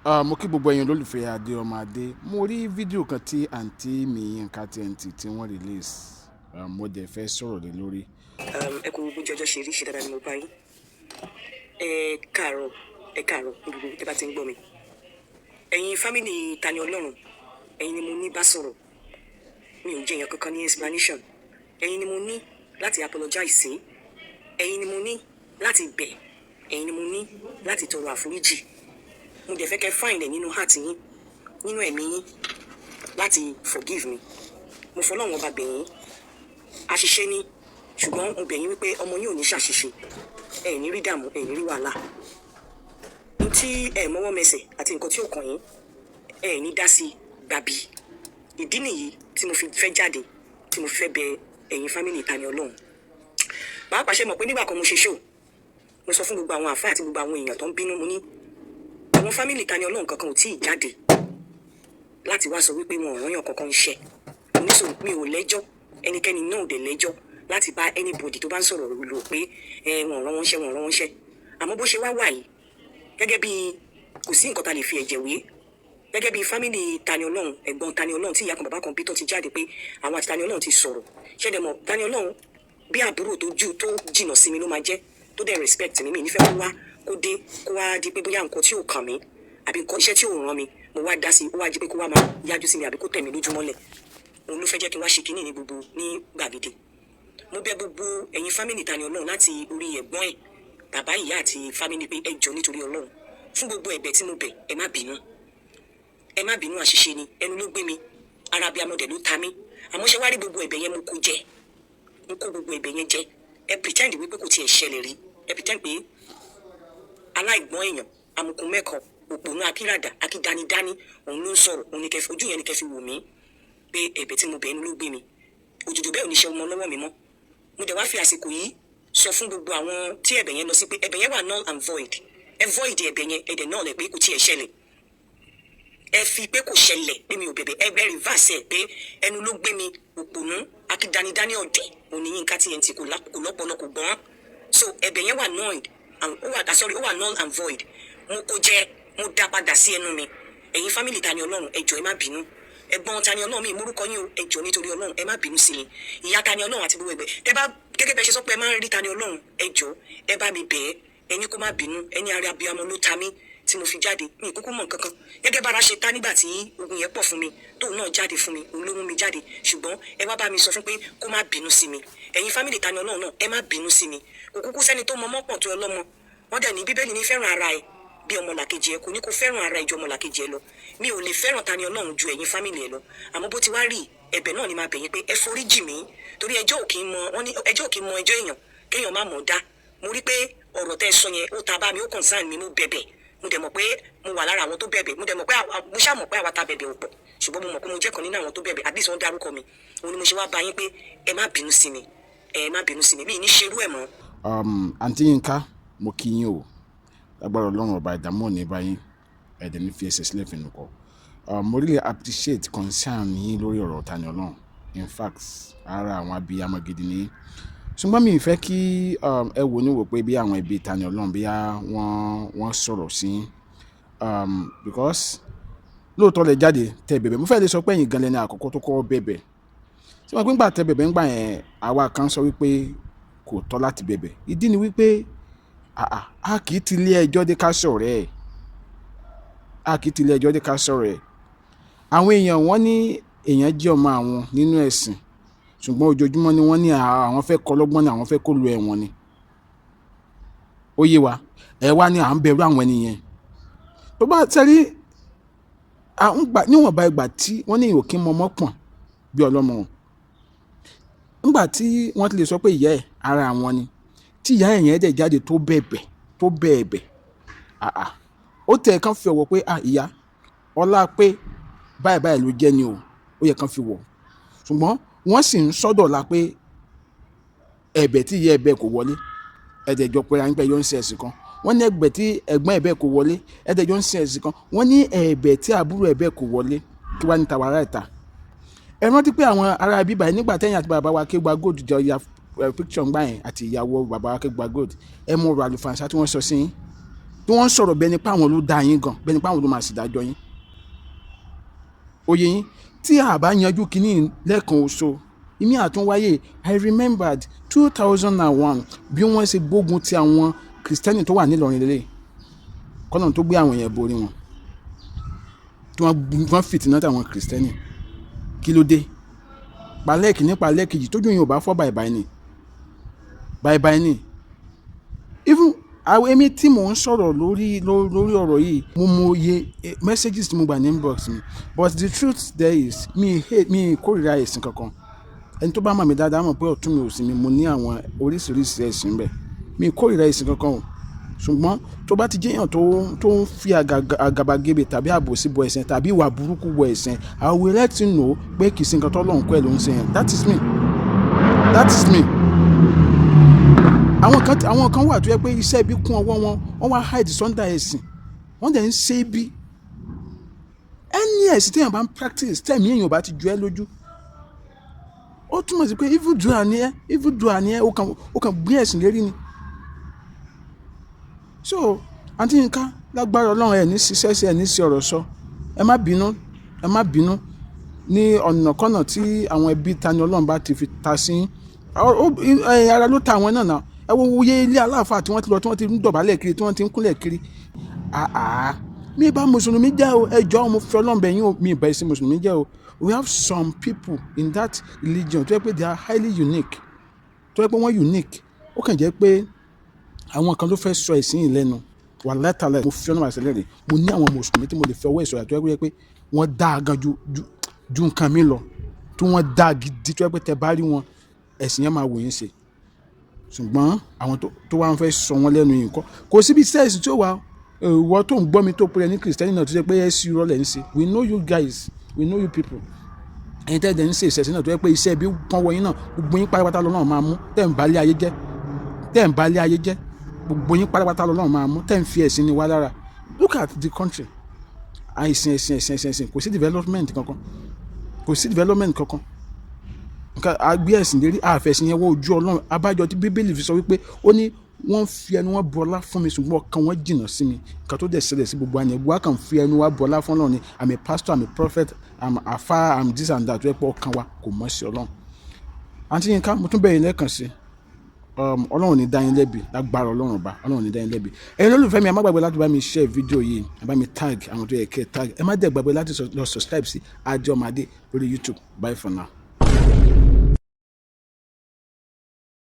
Mo kí gbogbo ẹ̀yin olólùfẹ́ Adé ọmọ Adé. Mo rí fídíò kan tí àǹtí mi Yinka TNT tí wọ́n release. Mo dẹ̀ fẹ́ sọ̀rọ̀ lé lórí. Ẹ kú bójú ọjọ́ ṣe rí. Ṣe dáadáa ni mo bá yín? Ẹ káàárọ̀, ẹ káàárọ̀ ní gbogbo tẹ́ bá ti ń gbọ́ mi. Ẹ̀yin family Tani Olohun, ẹ̀yin ni mo ní bá sọ̀rọ̀. Mi ò jẹ́ èèyàn kankan ní explanation. Ẹ̀yin ni mo ní láti apologize sí, ẹ̀yin ni mo ní láti bẹ̀, ẹ̀yin ni mo ní láti tọrọ àforíjì. Mo dẹ̀ fẹ́ kẹ́ find ẹ̀ nínú heart yín, nínú ẹ̀mí yín, láti forgive me. Mo fọlọ́run ọba bẹ̀ yín. Àṣìṣe ni, ṣùgbọ́n mo bẹ̀ yín wípé ọmọ yín ò ní ṣàṣìṣe. Ẹ ní rí dààmú, ẹ ní rí wàhálà. N tí ẹ mọ́wọ́ mẹsẹ̀ àti nǹkan tí ò kàn yín, ẹ ní dá sí gbàbí. Ìdí nìyí tí mo fi fẹ́ jáde, tí mo fi fẹ́ bẹ̀ ẹ̀yin family Tani Olohun pàápàá. Ṣe mọ̀ pé nígbà kan mo ṣe show, mo sọ fún gbogbo àwọn àfáà àti gbogbo àwọn èèyàn tó ń bínú, mo ní àwọn family Tani Olohun kankan ò tí ì jáde láti wá sọ wípé wọn ò rányàn kankan ń ṣe. Mo ní sọ mi ò lẹ́jọ́, ẹnikẹ́ni náà ò dẹ̀ lẹ́jọ́ láti bá anybody tó bá ń sọ̀rọ̀ lò pé ẹ wọn ò rán wọn ṣẹ́, wọn ò rán wọn ṣẹ́. Àmọ́ bó ṣe wá wà yìí, gẹ́gẹ́ bí kò sí nǹkan tá lè fi ẹ̀jẹ̀ wé, gẹ́gẹ́ bí family Tani Olohun, ẹ̀gbọ́n Tani Olohun tí ìyá kan bàbá kan bí tó ti jáde pé àwọn àti Tani Olohun ti sọ̀rọ̀. Ṣẹ́dẹ̀ mọ̀ Tani Olohun bí àbúrò tó jù tó jìnà sí mi ló máa jẹ́, tó dẹ̀ respect mi. Mi nífẹ̀ẹ́ kó wá kó dé, kó wá di pé bóyá nǹkan tí ò kàn mí àbí nǹkan iṣẹ́ tí ò ràn mí mo wá dá sí, ó wá di pé kó wá máa yájú sí mi àbí kó tẹ̀ mí lójúmọ́lẹ̀. Òun ló fẹ́ jẹ́ kí n wá ṣe kínní ní gbogbo ní gbàgede. Mo bẹ̀ gbogbo ẹ̀yin family Tani Olohun, láti orí ẹ̀gbọ́n ẹ̀, bàbá, ìyá àti family, pé ẹ jọ̀ọ́, nítorí Ọlọ́run, fún gbogbo ẹ̀bẹ̀ tí mo bẹ̀, ẹ má bínú, ẹ má bínú. Àṣìṣe ni, ẹnu ló gbé mi, ara bí amọ̀dẹ̀ ló ta mí. Àmọ́ ṣé wá rí gbogbo ẹ̀bẹ̀ yẹn, mo kó jẹ, mo kó gbogbo ẹ̀bẹ̀ yẹn jẹ. Ẹ pretend wípé kò tiẹ̀ ṣẹlẹ̀ rí. Ẹ pretend pé aláìgbọ́n èèyàn, amukun mẹ́kọ̀ọ́, òpònú akíràdà, akídanidání, òun ló ń sọ̀rọ̀. Òun ni kẹfì ojú yẹn ni kẹfì wò mí pé ẹ̀bẹ̀ tí mo bẹ̀, ẹnu ló gbé mi. Òjòjò bẹ́ẹ̀ ò ní ṣe ọmọ lọ́wọ́ mi mọ́. Mo dẹ̀ wá fi àsìkò yìí sọ fún gbogbo àwọn tí ẹ̀bẹ̀ yẹn lọ sí pé ẹ̀bẹ̀ yẹn wà null and void. Ẹ void ẹ̀bẹ̀ yẹn, ẹ̀dẹ̀ náà lẹ̀ pé kò tiẹ̀ ṣẹlẹ̀. Ẹ fi pé kò ṣẹlẹ̀, pé mi ò bẹ̀bẹ̀. Ẹ bẹ́ reverse ẹ̀ pé ẹnu ló gbé mi, òpònú akídanidání ọ̀dẹ̀ òní Yínká TNT, kò lọ́pọlọ, kò gbọ́n. So ẹ̀bẹ̀ yẹn wà null and ó wà, sorry, ó wà null and void. Mo kó jẹ́, mo dá padà sí ẹnu mi. Ẹ̀yin family Tani Olohun, ẹ jọ̀ọ́, ẹ má bínú. Ẹ̀gbọ́n Tani Olohun, mi ìmúrúkọ yín o, ẹ jọ̀ọ́, nítorí Ọlọ́run, ẹ má bínú sí mi. Ìyá Tani Olohun àti gbogbo ẹgbẹ́ tẹ bá, gẹ́gẹ́ bẹ ṣe sọ pé ẹ máa ń rí Tani Olohun, ẹ jọ̀ọ́, ẹ bá mi bẹ̀ ẹ́. Ẹni kó má bínú, ẹni ara abiyamọ ló ta mí tí mo fi jáde. Mi kúkú mọ̀ nǹkankan. Gẹ́gẹ́ bára ṣe ta nígbà tí ogun yẹn pọ̀ fún mi, tóun náà jáde fún mi, òun ló mú mi jáde. Ṣùgbọ́n ẹ wá bá mi sọ fún pé kó má bínú sí mi. Ẹ̀yin family Tani Olohun náà, ẹ má bínú sí mi. Kò kúkú sẹ́ni tó mọ mọ́pọ̀ tó ọlọ́mọ. Wọ́n dẹ̀ ní Bíbélì ní fẹ́ràn ara ẹ bí ọmọlàkejì ẹ, kò ní kó fẹ́ràn ara ẹ ju ọmọlàkejì ẹ lọ. Mi ò lè fẹ́ràn Tani Olohun ju ẹ̀yin family ẹ lọ. Àmọ́ bó ti wá rí, ẹ̀bẹ̀ náà ni máa bẹ̀ yín pé ẹ foríjì mí, torí ẹjọ́ ò kì í mọ, wọ́n ní ẹjọ́ ò kì í mọ ẹjọ́ èèyàn kéèyàn má mọ̀ dá. Mo rí pé ọ̀rọ̀ tẹ́ ẹ sọ yẹn, ó ta bá mi, ó concern mi. Mo bẹ̀bẹ̀, mo dẹ̀ mọ̀ pé mo wà lára àwọn tó bẹ̀bẹ̀. Mo dẹ̀ mọ̀ pé mo ṣáà mọ̀ pé àwa ta bẹ̀bẹ̀ ò pọ̀, ṣùgbọ́n mo mọ̀ pé mo jẹ́ kan nínú àwọn tó bẹ̀bẹ̀. At least wọ́n dárúkọ mi. Òun ni mo ṣe wá bá yín pé ẹ má bínú sí mi, ẹ má bínú sí mi. Mi ì ní ṣerú ẹ̀ mọ́. Àǹtí Yínká, mo kí yín o. Lágbára Ọlọ́run ọba, ìdààmú ò ní bá yín, ẹ̀dẹ̀ ní fi ẹsẹ̀ sílẹ̀ fínú kọ. Mo really appreciate concern yín lórí ọ̀rọ̀ Tani Olohun. In fact, ara àwọn abiyamọ gidi ni yín. Ṣùgbọ́n mi ì fẹ́ kí ẹ wò ní wò pé bí àwọn ẹbí Tani Olohun bí wọ́n sọ̀rọ̀ sí yín, because lóòótọ́ lẹ jáde tẹ bẹ̀bẹ̀. Mo fẹ́ lè sọ pé ẹ̀yin gan lẹni àkọ́kọ́ tó kọ́ bẹ̀bẹ̀. Ṣé wọ́n pé ńgbà tẹ bẹ̀bẹ̀ ńgbà yẹn, àwa kan sọ wípé kò tọ́ láti bẹ̀bẹ̀. Ìdí ni wípé a kì í ti ilé ẹjọ́ dé ká sọ̀rọ̀ ẹ̀, a kì í ti ilé ẹjọ́ dé ká sọ̀rọ̀ ẹ̀. Àwọn èèyàn, wọ́n ní èèyàn jẹ́ ọmọ àwọn nínú ẹ̀sìn, ṣùgbọ́n ojoojúmọ́ ni wọ́n ní àwọn fẹ́ kọ́ lọ́gbọ́n ni, àwọn fẹ́ kó lu ẹ̀wọ̀n ni. Ó yé wa. Ẹ wá ní à ń bẹ̀rù àwọn ẹni yẹn tó bá tẹ́rí à ń gbà níwọ̀nba ìgbà tí wọ́n ní ìwò kí mọ ọmọ pọ̀n bí ọlọ́mọ wọn. Ńgbà tí wọ́n ti lè sọ pé ìyá ẹ̀ ara àwọn ni, tí ìyá ẹ̀ yẹn dẹ̀ jáde tó bẹ̀bẹ̀, tó bẹ̀ẹ̀bẹ̀, àà, ó tẹ̀ kán fi ọ̀wọ̀ pé à ìyá ọlá pé báyìí báyìí ló jẹ́ ni o, ó yẹ kán fi wọ̀. Ṣùgbọ́n wọ́n sì ń sọ́dọ̀ la pé ẹ̀bẹ̀ tí ìyá ẹ̀ bẹ̀ kò wọlé. Ẹ̀dẹ̀ jọ pé ayín pé yóò ń ṣe ẹ̀sìn kan. Wọ́n ní ẹ̀bẹ̀ tí ẹ̀gbọ́n ẹ̀ bẹ̀ kò wọlé. Ẹ̀dẹ̀ jọ ń ṣe ẹ̀sìn kan. Wọ́n ní ẹ̀bẹ̀ tí àbúrò ẹ̀ bẹ̀ kò wọlé. Kí wá ní tàwa ará ìta? Ẹ rántí pé àwọn ará bíbá yìí, nígbà tẹ́yìn àti bàbá wa Akéwùgbà Gold jọ ya picture ńgbà yẹn, àti ìyàwó bàbá wa Akéwùgbà Gold, ẹ mú ọ̀rọ̀ àlùfànṣá tí wọ́n sọ sí yín. Tí wọ́n ń sọ̀rọ̀ bẹ́ẹ̀ ni pé àwọn ló dá yín gan, bẹ́ẹ̀ ni pé àwọn ló máa ṣèdájọ́ yín. Oyè yín tí a bá yanjú kínní lẹ́ẹ̀kan oṣù ìmí àtúnwáyé. I remembered 2001, bí wọ́n ṣe gbógun ti àwọn Kìrìsìtẹ́nì tó wà nílọrin lélẹ̀ kọ́nà tó gbé àwọn èèyàn borí wọn, tí wọ́n fìtínà tàwọn Kìrìsìtẹ́nì. Kí ló dé? Palẹ́ẹ̀kì ní palẹ́ẹ̀kejì tójú yín ò bá fọ́, bàìbàì ni, bàìbàì ni. Even àwọn èmi tí mò ń sọ̀rọ̀ lórí ọ̀rọ̀ yìí, mo mọ iye messages tí mo gbà ní inbox mi. But the truth there is, mi hate, mi kórìíra ẹ̀sìn kankan. Ẹni tó bá mọ̀ mí dáadáa mọ̀ pé ọ̀tún mi ò sí mi, mo ní àwọn oríṣiríṣi ẹ̀sìn bẹ́ẹ̀. Mi kórìíra ẹ̀sìn kankan o, ṣùgbọ́n tó bá ti jẹ́ èèyàn tó ń fi àgàbàgebè tàbí àbòsí bọ ẹ̀sìn tàbí ìwà burúkú bọ ẹ̀sìn, I will let you know pé kì í ṣe nǹkan tó Ọlọ́run kọ́ ẹ ló ń ṣe yẹn. That is me, that is me. Àwọn kan wà tó yẹ pé iṣẹ́ ibi kún ọwọ́ wọn, wọ́n wá hide under ẹ̀sìn, wọ́n dẹ̀ ń ṣe ibi. Ẹni ẹ̀sìn téèyàn bá ń practice, tẹ̀mí èèyàn ò bá ti jọ ẹ́ lójú, ó túmọ̀ sí pé evil doer ni ẹ́, evil doer ni ẹ́. Ó kàn gbé ẹ̀sìn lérí ni. So, Àǹtí Yínká, lágbára Ọlọ́run, ẹ̀ ní ṣiṣẹ́ sí ẹ̀ ní sí ọ̀rọ̀ sọ. Ẹ má bínú, ẹ má bínú ní ọ̀nàkọ́nà tí àwọn ẹbí Tani Olohun bá ti fi ta sí ara ló ta àwọn náà náà. Ẹ wo iye ilé aláàfáà tí wọ́n ti lọ, tí wọ́n ti ń dọ̀bálẹ̀ kiri, tí wọ́n ti ń kúnlẹ̀ kiri. Àà, mi bá mùsùlùmí jẹ́ o. Ẹ jọ̀ọ́, mo fi Ọlọ́run bẹ̀ yín o, mi ì bá ẹ̀sìn mùsùlùmí jẹ́ o. We have some people in that religion tó yẹ pé they are highly unique, tó yẹ pé wọ́n unique. Ó kàn jẹ́ pé àwọn kan ló fẹ́ sọ ẹ̀sìn yìí lẹ́nu wà látàlẹ́. Mo fi Ọlọ́run àṣẹ lẹ́rìí, mo ní àwọn mùsùlùmí tí mo lè fi ọwọ́ ìsọ̀yà tó yẹ pé wọ́n dáa gan ju nǹkan mi lọ, tí wọ́n dáa gidi, tó yẹ pé tẹ bá rí wọn, ẹ̀sìn yẹn máa wò yín ṣe. Ṣùgbọ́n àwọn tó wá ń fẹ́ sọ wọ́n lẹ́nu yìí nǹkan, kò síbi sẹ́ẹ̀sì tí ó wà. Ìwọ tó ń gbọ́ mi, tó pèrè ní Kìrìsìtẹ́nì náà, tó jẹ́ pé ẹ sí irọ́ lẹ̀ ń ṣe, we know you guys, we know you people. Ẹ̀yin tẹ́ ẹ̀ ń ṣe ìṣẹ̀sìn náà, tó yẹ pé iṣẹ́ ibi pọ́n wọ yín náà, gbogbo yín pátápátá lọ́nà máa mú. Tẹ́ ń balẹ̀ ayé jẹ́, tẹ́ ń balẹ̀ ayé jẹ́, gbogbo yín pátápátá lọ́nà máa mú. Tẹ́ ń fi ẹ̀sìn ni wá lára. Look at the country. Àìsìn, ẹ̀sìn, ẹ̀sìn, ẹ̀sìn, ẹ̀sìn, kò sí development kankan, kò sí development kankan. Nǹkan agbé ẹ̀sìn lérí, àfẹ̀sìn yẹn wọ ojú Ọlọ́run. Abájọ tí Bíbélì fi sọ wípé ó ní wọ́n fi ẹnu wọn bọlá fún mi, ṣùgbọ́n ọkàn wọn jìnnà sí mi. Nǹkan tó dẹ̀ ṣẹlẹ̀ sí gbogbo àyẹ̀wò wa kàn fi ẹnu wa bọlá fún Ọlọ́run ni. I'm a pastor, I'm a prophet, I'm afa, I'm this and that, tó yẹ pé ọkàn wa kò mọ̀ sí Ọlọ́run. Àǹtí Yínká, mo tún bẹ̀rẹ̀ lẹ́ẹ̀kan sí, Ọlọ́run ní dá yín lẹ́bi. Lágbára Ọlọ́run ọba, Ọlọ́run ní dá yín lẹ́bi. Ẹ̀yin olólùfẹ́ mi, ẹ má gbàgbé láti bá mi share fídíò yìí, ẹ bá mi tag àwọn tó yẹ kẹ́ ẹ tag. Ẹ má dẹ̀ gbàgbé láti lọ subscribe sí Adeomade lórí YouTube. Bye for now.